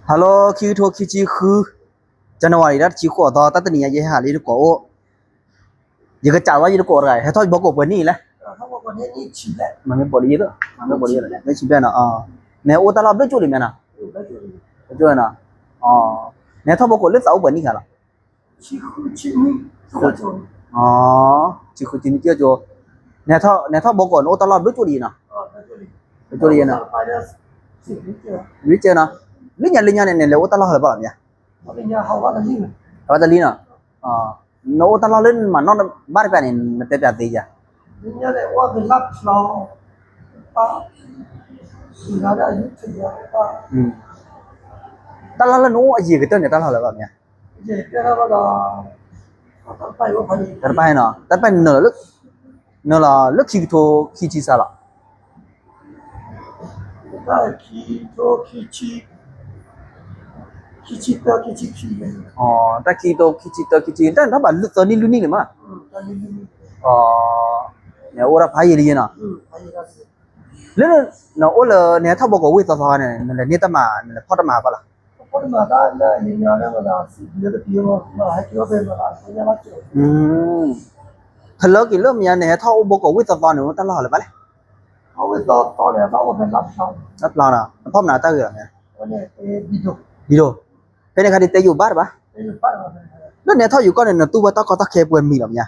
Hello, ခံကထိခံဆံဃု January လါတဆံဃိးသီ တၢ်တနံၤညါ ယဟဲဟးလၢယတကိးအိၣ်, ယကစးဝဲယတကိးတဂၤ ဟဲထီၣ်ဘီကိးပှဲၤနံၣ်လဲၣ်. မ့ၢ်ပိာ်လံ, မ့ၢ်ပိာ်လံ, မ့ၢ်ဆံဘျဲၣ်နီၤ, နဟဲအိၣ်တၢ်လီၢ်ဘျုးကၠိလံမ့ၢ်နီၤ, ဘျုးကၠိနီၤ, နဟဲထီၣ်ဘီကိးလၢသးအိၣ်ပှဲၤနံၣ်ခါလီၤ. ဆံဃုဆံနွံ, ဆံဃုဆံနွံ, နဟဲထီၣ်ဘီကိး နအိၣ်တၢ်လီၢ်ဘျုးကၠိလံနီၤ, ဘျုးကၠိလံနီၤ, ဘျုးကၠိနီၤ, လၢညါလၢညါန့ၣ် နလဲၤအိၣ်တၢ်လီၢ်လၢၤဘၣ်လီၤမ့ၢ်ဧါ, ဟးဝဲတလံနီၤ, နအိၣ်တၢ်လီၢ်လၢနမၤနီၣ်ဘၣ်တပျၢ်န့ၣ် နတဲပျၢ်သ့ဧါ, တၢ်လီၢ်လၢနအိၣ်အယံၤကတၢၢ်န့ၣ် တၢ်လီၢ်လၢၤဘၣ်မ့ၢ်ဧါ, တၢ်တပၢ်နီၤ, တၢ်တပၢ်န့ၣ် နၢၤလီၤလၢခံကထိခံဆံစးလီၤ, ခံကထိခံဆံ, ခံဆံတၢ ခံဆံခံ, တၢ်ခံကထိခံဆံတၢ ခံဆံ, တၢ်န့ၣ်ထီၣ်ဘၣ်သၢနံၣ်လွံၢ်နံၣ်လံမး, နအိၣ်ဒၣ်ဖးယံာ်လံနီၤ, လၢနအိၣ်လၢ နဟဲထီၣ်ဘီကိးဝ့ၢ်သီသီန့ၣ် နလဲၤန့ၢ်တၢ်မၤ နလဲၤဖီၣ်တၢ်မၤဘၣ်လီၤ, ဖဲလၢက့ၤလၢမ့ၢ်ညါန့ၣ် ဟဲထီၣ်အိၣ်ဘီကိးဝ့ၢ်သီသီန့ၣ် တၢ်လီၢ်ဟးလၢၤဘၣ်လဲၣ်, တၢ်ဖျါနီၤ နဖီၣ်မနုၤတၢ်ဂ့ၢ်လီၤမ့ၢ်, ဒံဒိၣ်, ဖဲန့ၣ်ခါဒ်တဲယိာ်ဘၣ်တဘၣ်, လၢနဟဲထီၣ်ယိာ်ကီၢ်န့ၣ် နတူၢ်ဘၣ်တၢ်ကီတၢ်ခဲပှဲၤမံၤလီၤမ့ၢ်ညါ,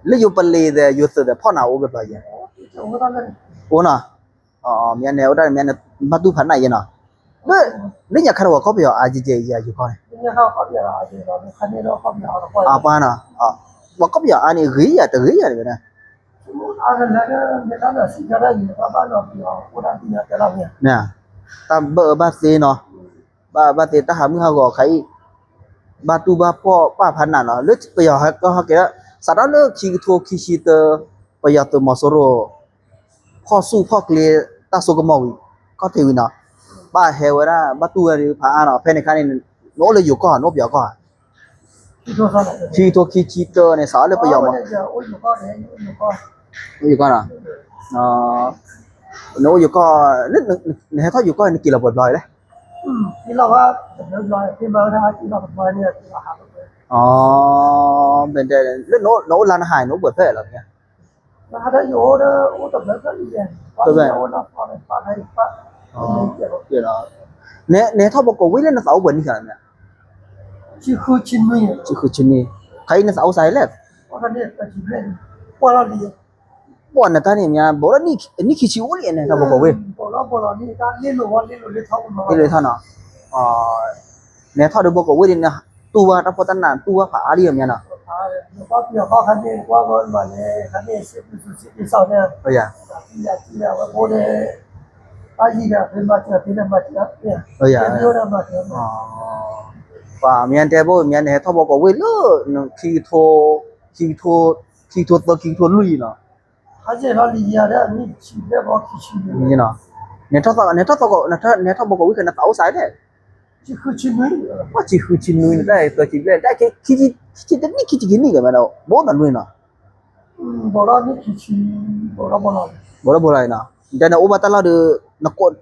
လၢယိာ်ပလ့ၤဒီး ယိာ်သုးဒီး ဖီၣ်နၤအိၣ်ဘျီဘျီယဲၢ်, အိၣ်နီၤ, မ့ၢ်န့ၣ် အိၣ်ဒၣ်မ့ၢ်န့ၣ် ဘၣ်တူၢ်ဖးနးယဲၢ်နီၤ, လၢညါခါန့ၣ် ပှၤကီၢ်ပယီၤအါယဲၢ်ယဲၢ်ယိာ်ကီၢ်န့ၣ်, အပှၤနီၤ, ပှၤကီၢ်ပယီၤအါန့ၣ် ဂ့ၤယၤတဂ့ၤယၤတဝဲန့ၣ် မ့ၢ်, တၢ်ဘၣ်အၢဘၣ်သီနီၤ, ဘၣ်အၢဘၣ်သီ တၢ်ဟးမုၢ်ဟးဂီၤခါအံၤ, ဘၣ်တူၢ်ဘၣ်ဖှီၣ်ဘၣ်ဖးနးနီၤ လၢပယီၤဟဲကီၢ်ဟဲက့ၤဒီး စးထီၣ်လၢခံကထိခံဆံတၢ ပယီၤသုးမီၤစိရိၤ ဖီၣ်ဆူၣ်ဖီၣ်ကျဲတၢ်စိကမီၤဝံၤ ခီၣ်ထံးဝံၤနီၤ, ဘၣ်ဟဲဝဲဒၣ် ဘၣ်တူၢ်ဝဲဒၣ်ဖးအါနီၤ ဖဲန့ၣ်ခါန့ၣ် နအိၣ်လၢယိၤကီၢ် နအိၣ်ပယီၤကီၢ်ဧါ, ခံကထိခံဆံတၢန့ၣ် စးထီၣ်လၢပယီၤမး, အိၣ်ယိၤကီၢ်, နအိၣ်ယိၤကီၢ်, နဟဲထီၣ်ယိၤကီၢ် နက့ၤလီၤပှဲၤဘျီလဲၣ်, လၢနအိၣ်လါနဟါအံၤ နအိၣ်ပှဲၤဖျၢၣ်လီၤ, နဟဲထီၣ်ဘီကိးဝ့ၢ်လၢနသးအိၣ်ပှဲၤနံၣ်ခါလဲၣ်, နဟဲထီၣ်ဘီကိးဝ့ၢ်လၢနသးအိၣ်ပှဲၤနံၣ်ခါလဲၣ်မ့ၢ်, ဆံဃုဆံနွံ, ခါအံၤနသးအိၣ်စးလဲၣ်, ပှၤနတၢ်န့ၣ်မ့ၢ် ဘူးလီၤနံၣ်ခံဆံအိၣ်လံ နဟဲထီၣ်ဘီကိးဝ့ၢ်, လ့လိာ်ထီၣ်နီၤ, နဟဲထီၣ်ဒီးဘီကိးဝ့ၢ်ဒီး နတူၢ်ဘၣ်တၢ်ဖှီၣ်တၢ်နး တူၢ်ဘၣ်ဖးအါလံမ့ၢ်နီၤ, ပှၤမ့ၢ်တဲဘိမ့ၢ်နဟဲထီၣ်ဘီကိးဝ့ၢ်လၢ ခံကထိ, ခံကထိ, ခံကထိသၢ ခံကထိလွံၢ်နီၤ နထီၣ်, နထီၣ်ဘီကိးဝ့ၢ်ခဲ နသးအိၣ်စးလဲၣ်, ပှၤဆံဃုဆံနွံ နတၢ်သၢဆံဘျဲၣ် တၢ်ခံဆံတနံၣ် ခံဆံခံနံၣ်ကမ့ၢ်ဒီး ဘိသးနွံနီၤ, ဘိဒီးဘိလီၤနီၤ, တဲနအိၣ်ဘၣ်တၢ်လီၢ်ဒီး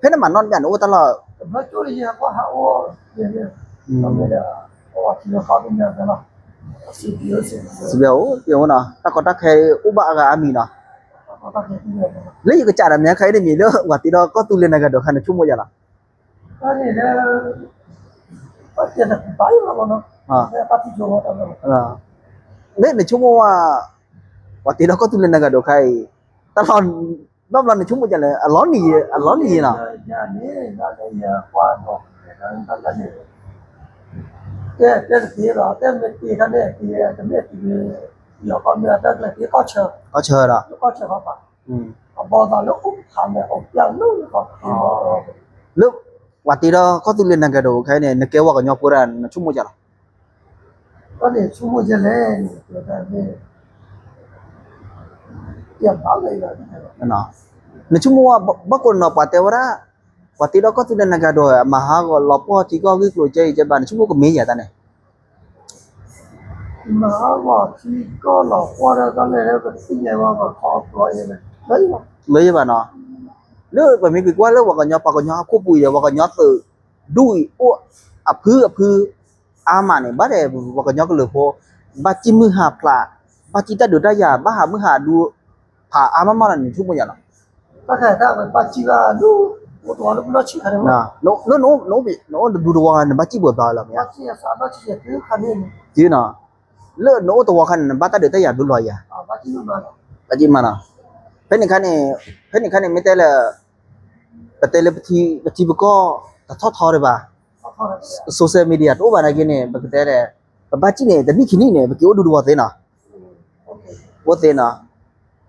ဖဲနမၤနီၣ်တဘၣ် နအိၣ်ဘၣ်တၢ်လီၢ် စံးဘျုးအိၣ်နီၤ တၢ်ကီတၢ်ခဲအိၣ်ဘၣ်အဂၤအါမံၤနီၤ, လၢယကစးဒီးမ့ၢ်ခါအံၤတမံၤလၢ ပှၤတ့ဒီးကီၢ်သူလ့ၤနၤဂၤဒိးခါ နဆိကမိၣ်ယၤလီၤ, လၢနဆိကမိၣ်ဝဲ ပှၤတ့ဒီးကီၢ်သူလ့ၤနၤဂၤဒိးခါအံၤ တၢ်လီၢ် ဘၣ်ဘျီနဆိကမိၣ်ယၤလဲၣ် အလီၤနံၤယဲၢ် အလီၤနံၤယဲၢ်နီၤ ကီၢ်ဆၢဒီး လၢပှၤတ့ဒီးကီၢ်သူလ့ၤနၤဂၤဒိးခါအံၤန့ၣ် နကဲဝဲကညီဖိဒၣ် နဆိကမိၣ်ယၤလီၤ, နဆိကမိၣ်ဝဲ ဘၣ်ကိးနီၤ ပှၤတဲဝဲဒၣ် ပှၤတ့ဒီးကီၢ်သူလ့ၤနၤဂၤဒိး မၤဟးဂီၤလီၤပှီၢ်ထံကီၢ်ဂ့ၢ်ကျိၤကဲအံၤကဲဘၣ် နဆိကမိၣ်ကမ့ၢ်ယၤတၢ်န့ၣ် မၤဟးဂီၤထံကီၢ်လီၤပှီၢ်တၢ်တၢ်လဲၣ် ပသ့ၣ်ညါဝဲပှၤခီဖျိအံၤ လၢယဘၣ်နီၤ လၢပမ့ၢ်က့ၤကွၢ်လၢပှၤကညီ ပှၤကညီဟီၣ်ခိၣ်ပူၤအံၤဒီး ပှၤကညီသုးဒူၣ်အံၤအိၣ်အဖုအဖုအါမးန့ၣ် ဘၣ်ဒီးပှၤကညီကလုာ်ဖိ ဘၣ်စံၣ်မုၢ်ဟးဖျိး, ဘၣ်စံၣ်တၢ်ဒုးတၢ်ယၤ, ဘၣ်ဟးမုၢ်ဟးဒူ ဖးအါမးမးလီၤန့ၣ် ဆိကမိၣ်ယၤလီၤ. ဘၣ်တၢ်ဘၣ်စံၣ်ဘၣ်ဒူ အိၣ်တဝီလၢပနီၢ်ဆံးခါန့ၣ်မး, နအိၣ်ဒူတဝီ နဘၣ်စံၣ်ပှဲၤဘျီလီၤမ့ၢ်ဧါ. နီၢ်, လၢနအိၣ်တဝီခါန့ၣ် နဘၣ်တၢ်ဒုးတၢ်ယၤဘျုးလီၤယၤ. ဘၣ်စံၣ်မးလီၤ. ဖဲန့ၣ်ခါန့ၣ်, ဖဲန့ၣ်ခါန့ၣ်မ့ၢ်တဲလၢ ပတဲလၢပထံပကီၢ်တထီၣ်ထီဒံးဘၣ်, social media တအိၣ်ဘၣ်နာ်က့န့ၣ် ပကတဲလဲၣ်, ပဘၣ်စံၣ်န့ၣ် တနံၣ်ခံနံၣ်န့ၣ် ပက့ၤအိၣ်ဒူတဝီသ့နီၤ. အိၣ်သ့နီၤ.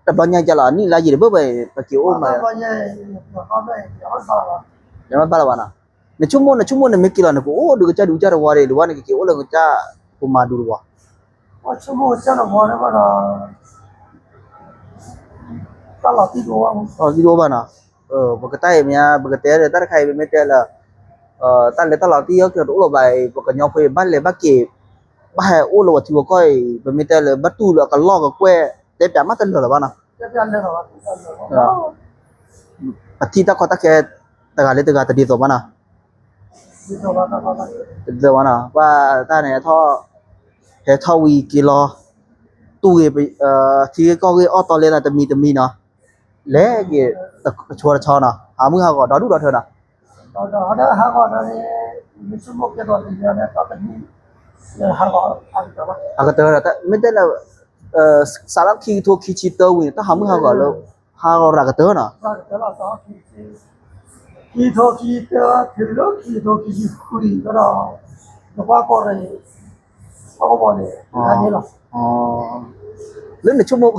တဘျီညါကလီၤ နံၣ်လါယံာ်တဘၣ်ဘၣ် ပက့ၤအိၣ်မး, ဘၣ်လီၤဘၣ်နီၤ. နဆိကမိၣ် နဆိကမိၣ် နမ့ၢ်က့ၤလီၤ နကအိၣ်ဒူကစၢ်ဒူကစၢ်တဝီဒံး ဒ်ဝဲန့ၣ် ကက့ၤအိၣ်လၢကစၢ်ပူၤမၤဒူတဝီ. တၢ်လီၤတံၢ်တအိၣ်ဘၣ်နီၤ. ပကတဲအံၤမ့ၢ် ပကတဲဒီးတၢ်တခါအံၤ ပမ့ၢ်တဲလၢ တၢ်လဲၤတၢ်လီၤတံၢ်အီၣ်က့ၤတအိၣ်လၢၤဘၣ်အံၤ ပှၤကညီဖိအံၤ ဘၣ်လဲၤဘၣ်က့ၤ ဘၣ်ဟဲအိၣ်လၢပှၤထံပှၤကီၢ်အံၤ ပမ့ၢ်တဲလၢ ဘၣ်တူၢ်လၢအကလီၢ်ကကွဲၢ် တဲပျးမးတလၢာ်လၢၤဘၣ်နီၤ. ပထံၣ်တၢ်ကီတၢ်ခဲ တဂၤလၢတဂၤတဒ်သိးဘၣ်နီၤ. တဒ်သိးဘၣ်နီၤ ပှၤတၢ်န့ၣ် ဟဲထီၣ်ဝံၤက့ၤလီၤ တူၢ်ဂ့ၤ ထံဂ့ၢ်ကီၢ်ဂ့ၢ်အီၣ်တီလဲသးတမံၤတမံၤနီၤ လဲၤက့ၤ တဆီတဆီနီၤ ဟးမုၢ်ဟးဂီၤဒီဒူၣ်ဒီထၢနီၤ. ဟးဂီၤ အကတၢၢ် မ့ၢ်တဲလၢ စးလၢခံကထိခံဆံတၢဝံၤန့ၣ် တၢ်ဟးမုၢ်ဟးဂီၤလၢ ဟးဂီၤရၤကတၢၢ်နီၤ. ခံကထိခံဆံတၢ တုၤလၢခံကထိခံဆံဃုဒီး နကွၢ်ကီၢ်ရ့ၣ် ဟီၣ်ကဝီၤန့ၣ် လၢနဆိကမိၣ်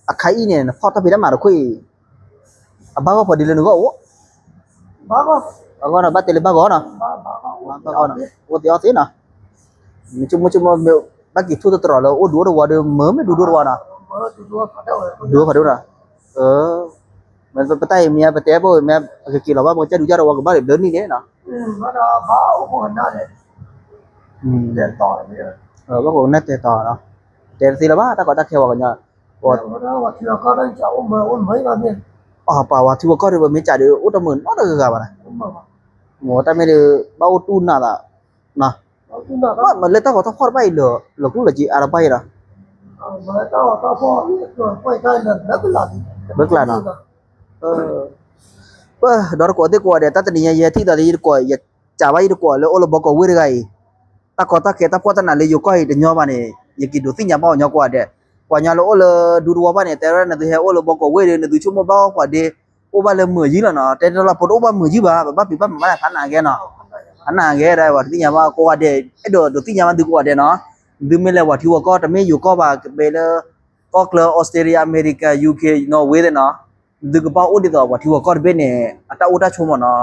အခါအံၤန့ၣ် နဖီၣ်တၢ်ဖံးတၢ်မၤတခိၣ်အံၤ အဘၣ်ဂီၢ်ဖီဒံးလၢနဂီၢ်အိၣ်, ဘၣ်ဂီၢ်နီၤ ဘၣ်တဲလၢဘၣ်ဂီၢ်နီၤ, အိၣ်သ့အီၣ်သ့နီၤ, နဆိကမိၣ်ဆိကမိၣ် ဘၣ်က့ၤထူၣ်သတြီၤလၢအိၣ်ဒူအိၣ်တဝီဒီး မၢမ့ၢ်ဒူဒိၣ်တဝီနီၤ, ဒူဖးဒိၣ်နီၤ, ပတၢ်အံၤမ့ၢ် ပတဲဘၣ်ဝဲမ့ၢ် ပကက့ၤလီၤဘၣ် ပကစၢ်ဒူကစၢ်တဝီကဘၣ်လၢဘျၢနံၣ်န့ၣ်နီၤ, ဘၣ်အိၣ်ခိၣ်ကနၣ်တဲတီၤနီၤ, တဲတသ့လၢၤဘၣ် တၢ်ကီတၢ်ခဲပှၤကညီ, ပှၤထံပှၤကီၢ်ဒီး ပမ့ၢ်စးဒီး အိၣ်တမုာ်နီတဂၤဂၤဘၣ်နီၤ, တၢ်မ့ၢ်ဒီး ဘၣ်အိၣ်တူၢ်နးသးနီၤ, မ့ၢ်လၢတၢ်ဂီၤတၢ်ဖီၣ်တဖၣ်အံၤ လီၤကျူလီၤစ့အါတဘၣ်အံၤဒီး ဘၣ်ကျါနီၤ, ပဒီတကိးသ့ၣ်ကိးဂၤဒဲး တၢ်တနံၤညါယဲထံၣ်သးလၢယတကိး ယစးဘၣ်ယတကိးလၢအိၣ်လၢဘီကီၢ်ဝ့ၢ်တဂၤအံၤ, တၢ်ကီတၢ်ခဲတၢ်ဖှီၣ်တၢ်နးလၢယိၤကီၢ်အံၤတညီဘၣ်န့ၣ် ယက့ၤဒုးသ့ၣ်ညါဘၣ်ပှၤကညီကိးဂၤဒဲး, ပှၤကညီလၢအိၣ်လၢဒူတဝီဘၣ်န့ၣ် တဲဝဲဒၣ်နသုဟဲအိၣ်လၢဘီကီၢ်ဝ့ၢ်ဒီး နသုဆိကမိၣ်ဘၣ်ပှၤဒ့ အိၣ်ဘၣ်လၢမုာ်ယံၤလီၤနီၤ, တဲတလီၤဖိတအိၣ်ဘၣ်မုာ်ယံၤဘၣ်, ပဘၣ်ပျံၤဘၣ်မၤဘၣ်ဖးနးကဲနီၤ, ဖးနးကဲဒီး ပှၤတသ့ၣ်ညါဘၣ်ကိးဂၤဒဲး, အဲၣ်ဒိးဒုးသ့ၣ်ညါဘၣ်သုကိးဂၤဒဲးနီၤ, သုမ့ၢ်လဲၤပှၤထံပှၤကီၢ် တမ့ၢ်ယိၤကီၢ်ဘၣ် ကဘၣ်လၢ ကီၢ်ချၢ Australia America UK Norway သ့ၣ်နီၤ, သုကဘၣ်အိၣ်ဒ်သိးပှၤထံပှၤကီၢ်တဘ့ၣ်န့ၣ် အတၢ်အိၣ်တၢ်ဆိးမးနီၤ,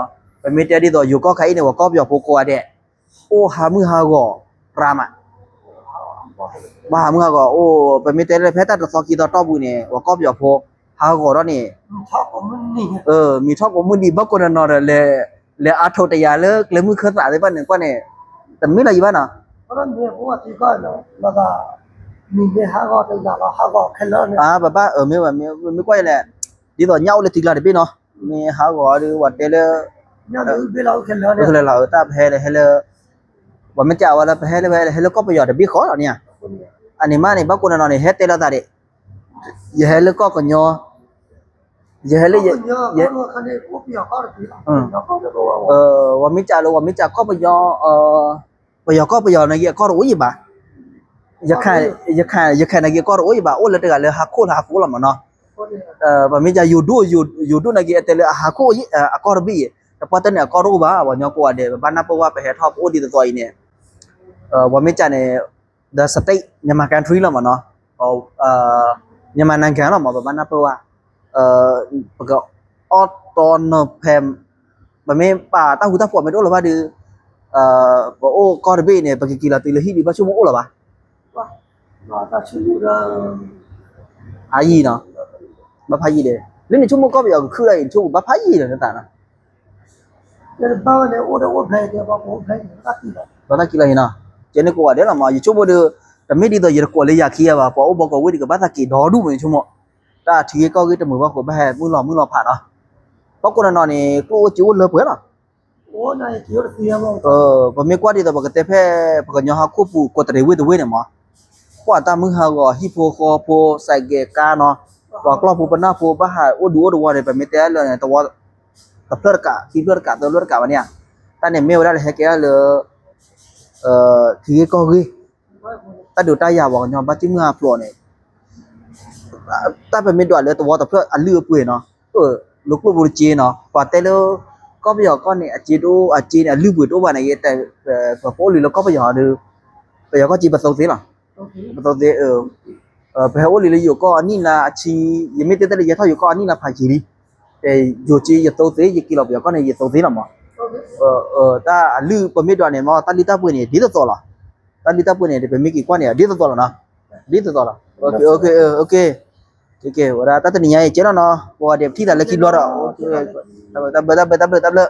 ပမ့ၢ်တဲဒ်သိးယိၤကီၢ်ခါအံၤန့ၣ် ပှၤကီၢ်ပယီၤဖိကိးဂၤဒဲး အိၣ်ဟးမုၢ်ဟးဂီၤရၤမး, ဘၣ်ဟးမုၢ်ဟးဂီၤအိၣ်, ပမ့ၢ်တဲလၢဖဲတၢ်တသီခံသီတီၢ်ပူၤန့ၣ် ပှၤကီၢ်ပယီၤဖိ ဟးဂီၤထီၣ်န့ၣ်, မံၤထီၣ်ကိးမုၢ်နံၤ ဘၣ်ကိးနီၤနီၤဒီး လဲၤအါထိးတယၤလၢကျဲမုၢ်ခၢၣ်သးသ့ၣ်တဖၣ်န့ၣ် ကွၢ်န့ၣ်, တမ့ၢ်လၢၤယံၤဘၣ်နီၤ, မ့ၢ်ဟးဂီၤတယၤလီၤ ဟးဂီၤခဲလၢာ်န့ၣ်, ပဘၣ်အၢမ့ၢ်ဝဲမ့ၢ်ကွၢ်အံၤလဲၣ်, ဒ်သိးညၣ်အိၣ်လၢထံကျါတဘ့ၣ်နီၤ, မ့ၢ်ဟးဂီၤဒီးပှၤတဲလၢ ခဲလၢာ်လီၤ တၢ်ပဟဲလၢဟဲလၢ ပှၤမ့ၢ်တဲအဝဲလၢပဟဲလၢပဟဲလၢဟဲလၢကီၢ်ပယီၤတဘ့ၣ်ဃီလီၤန့ၣ်ဧါ, အန့ၣ်မးန့ၣ် ဘၣ်ကိးနီၤနီၤန့ၣ် ဟဲတဲလိာ်သးဒၣ်, ယဟဲလၢကီၢ်ကညီ, ယဟဲလၢ, ပှၤမ့ၢ်စးလၢ ပှၤမ့ၢ်စးကီၢ်ပယီၤ, ပယီၤကီၢ်ပယီၤန့ၣ်ဂ့ၤ အကီၢ်တအိၣ်ယံၤဘၣ်, ရခိုင်န့ၣ်ဂ့ၤ အကီၢ်တအိၣ်ယံၤဘၣ် အိၣ်လၢတဂၤလၢဟါခိၣ်လၢဟါခိၣ်လီၤမးနီၤ, ပမ့ၢ်စးယိၤဒိၣ်, ယိၤဒိၣ်န့ၣ်ဂ့ၤ အတဲလၢအဟါခိၣ်အကီၢ်တဘ့ၣ်အံၤ တပှၢ်တၢၢ်န့ၣ် အကီၢ်တအိၣ်ဘၣ် ပှၤကညီကိးဂၤဒဲး ပဘၣ်နၢ်ပၢၢ်ဝဲ ပဟဲထီၣ်ပအိၣ်ဒ်သိးသိးအံၤန့ၣ်, ပှၤမ့ၢ်စးန့ၣ် the state Myanmar country လီၤမးနီၤ, Myanmar နၤကၤလီၤမး ပဘၣ်နၢ်ပၢၢ်ဝဲ, ပကautonomousဖဲ ပမ့ၢ်ပာ်တၢ်ဃူတၢ်ဖိးမ့ၢ်တအိၣ်လၢၤဘၣ်ဒီး, ပအိၣ်ကီၢ်တဘ့ၣ်အံၤန့ၣ် ပကက့ၤလီၤတုၤလၢဟံၣ်ဒံး ဘၣ်ဆိကမိၣ်အိၣ်လၢၤဘၣ်, ဖးယံာ်နီၤ, ဘၣ်ဖးယံာ်ဒီး လၢနဆိကမိၣ်ကီၢ်ပယီၤကခုၣ်ဒၣ်အံၤ နဆိကမိၣ်ဘၣ်ဖးယံာ်လီၤနသးနီၤ, ဘၣ်တၢ်က့ၤလီၤအံၤနီၤ, ကဲန့ၣ်ကိးဂၤဒဲးလီၤမး ယဆိကမိၣ်ဒီး, တမ့ၢ်ဒ်သိးယတကိးလၢယၤခံဂၤဘၣ် ပှၤအိၣ်ဘီကီၢ်ဝ့ၢ်ဒံးကဘၣ်သးက့ၤဒီဒူၣ်မး ယဆိကမိၣ် တၢ်ထံဂ့ၢ်ကီၢ်ဂ့ၢ်တမုာ်ဘၣ်ဃိ ဘၣ်ဟဲမုၢ်လီၤမုၢ်လီၤဖးနီၤ. ဘၣ်ကိးနီၢ်နီၢ်န့ၣ် ကျိၣ်အိၣ်စ့အိၣ်လၢပှဲၤလီၤ. ပမ့ၢ်ကွၢ်ဒ်သိး ပကတဲဖဲ ပှၤကညီဟီၣ်ခိၣ်ပူၤ ကီးတရံးဝ့ၢ်တဝ့ၢ်န့ၣ်မး, ကွၢ်တၢ်မုၢ်ဟးဂီၤ ဟံၣ်ဖိဃီဖိ စဲးကဲးကါနီၤ, ပှၤကျီၢ်ဖိပနၢ်ဖိ ဘၣ်ဟးအိၣ်ဒူအိၣ်တဝီန့ၣ် ပမ့ၢ်တဲလၢန့ၣ် တဝီ တဖျၢၣ်တကး ခံဖျၢၣ်တကး သၢဖျၢၣ်တကးဘၣ်န့ၣ်ဧါ. တၢ်န့ၣ်မ့ၢ်ဝဲဒၣ်လၢဟဲကဲထီၣ်လၢ ထံဂ့ၢ်ကီၢ်ဂ့ၢ်, တၢ်ဒုးတၢ်ယၤ ပှၤကညီဘၣ်က့ၢ်မုၢ်ဟးဖျိးန့ၣ် တၢ်ပမ့ၢ်ဒွးလၢတဝီတဖျၢၣ်အလုၢ်အပှ့ၤနီၤ, လၢကျိၣ်ဖိတက့နီၤ, ပှၤတဲလၢ ကီၢ်ပယီၤကီၢ်န့ၣ် အက့တအိၣ် အက့န့ၣ် အလုၢ်ပှ့ၤတအိၣ်ဘၣ်န့ၣ် ယတဲ ပအိၣ်လံလၢကီၢ်ပယီၤဒီး ပယီၤကီၢ်က့ပသိသ့လီၤ. ပသိသ့, ပဟဲအိၣ်လံလၢယိၤကီၢ်အနံၣ်လါအဆံ, ယမ့ၢ်တဲတဲလၢယဟဲထီၣ်ယိၤကီၢ်အနံၣ်လါဖးယံာ်လံ, ယိၤက့ယသိသ့ ယက့ၤလီၤပယီၤကီၢ်န့ၣ် ယသိသ့လီၤမး. တၢ်အလုၢ်ပမ့ၢ်ဒွးန့ၣ်မး တၢ်လုၢ်တၢ်ပှ့ၤန့ၣ် ဒ်သိးသိးလီၤ. တၢ်လုၢ်တၢ်ပှ့ၤန့ၣ် ပမ့ၢ်က့ၤကွၢ်န့ၣ် ဒ်သိးသိးလီၤနီၤ, ဒ်သိးသိးလီၤ. ဝဲဒၣ်တၢ်တနံၤညါအံၤ ကဲလီၤနီၤ, ပှၤဒဲးပထံၣ်သးလၢခံဘျီဒီး, တၢ်ဘျုး တၢ်ဘျုး တၢ်ဘျုး တၢ်ဘျုး.